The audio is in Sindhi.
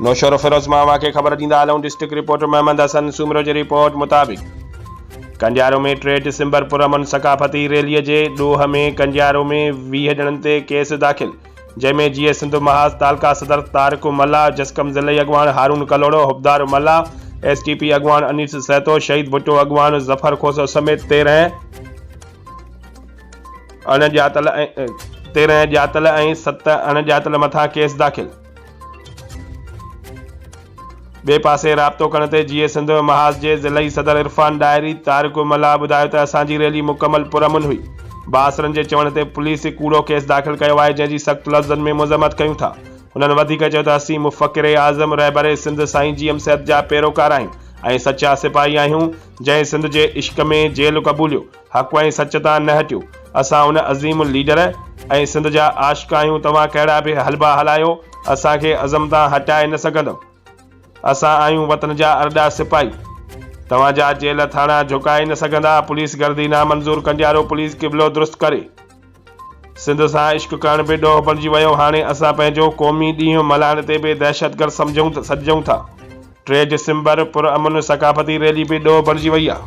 نوشهروفيروز مان اوهان کي خبر ڏيندا هلون ڊسٽرڪٽ رپورٽر محمد حسن سومرو جي رپورٽ مطابق ڪنڊيارو ۾ 3 ڊسمبر پرامن ثقافتي ريلي جي ڏوهه ۾ ڪنڊيارو ۾ 20 ڄڻن تي ڪيس داخل جنهن ۾ جيئي سنڌ محاذ تعلقه صدر طارق ملاح جسقم ضلعي اڳواڻ هارون ڪلهوڙو حبدار ملاح ايس ٽي پي اڳواڻ انيس سهتو شهيد ڀٽو اڳواڻ ظفر کوسو سميت 13 اڻ ڄاتل ۽ 13 ڄاتل ۽ 7 اڻ ڄاتل مٿان ڪيس داخل. ٻئي پاسي رابطو ڪرڻ تي جيئي سنڌ محاذ جي ضلعي صدر عرفان ڏاهري طارق ملاح ٻڌايو ته اسان جي ريلي مڪمل پرامن هئي، بااثرن جي چوڻ تي پوليس ڪوڙو ڪيس داخل ڪيو آهي جنهن جي سخت لفظن ۾ مذمت ڪيون ٿا. هنن وڌيڪ چيو ته اسين مفڪر اعظم رهبر سنڌ سائين جي ايم سيد جا پيروڪار آهيون ۽ سچا سپاهي آهيون جنهن سنڌ جي عشق ۾ جيل قبوليو. حق ۽ سچ تان نه هٽيو. اسان ان عظيم ليڊر ۽ سنڌ جا عاشق آهيون توهان ڪهڙا به حلبا هلايو اسان کي عزم تان هٽائي نه سگهندؤ. اسان آهيون وطن جا ارڏا سپاهي. توهان جا جيل ٿاڻا جهڪائي نه سگهندا. پوليس گردي نامنظور ڪنڊيارو پوليس قبلو درست ڪري. سنڌ سان عشق ڪرڻ به ڏوهه بڻجي ويو هاڻي اسان پنهنجو قومي ڏينهن ملهائڻ تي به دهشتگرد سمجهون سڏجون ٿا. 3 ڊسمبر پرامن ثقافتي ريلي به ڏوهه بڻجي وئي آ.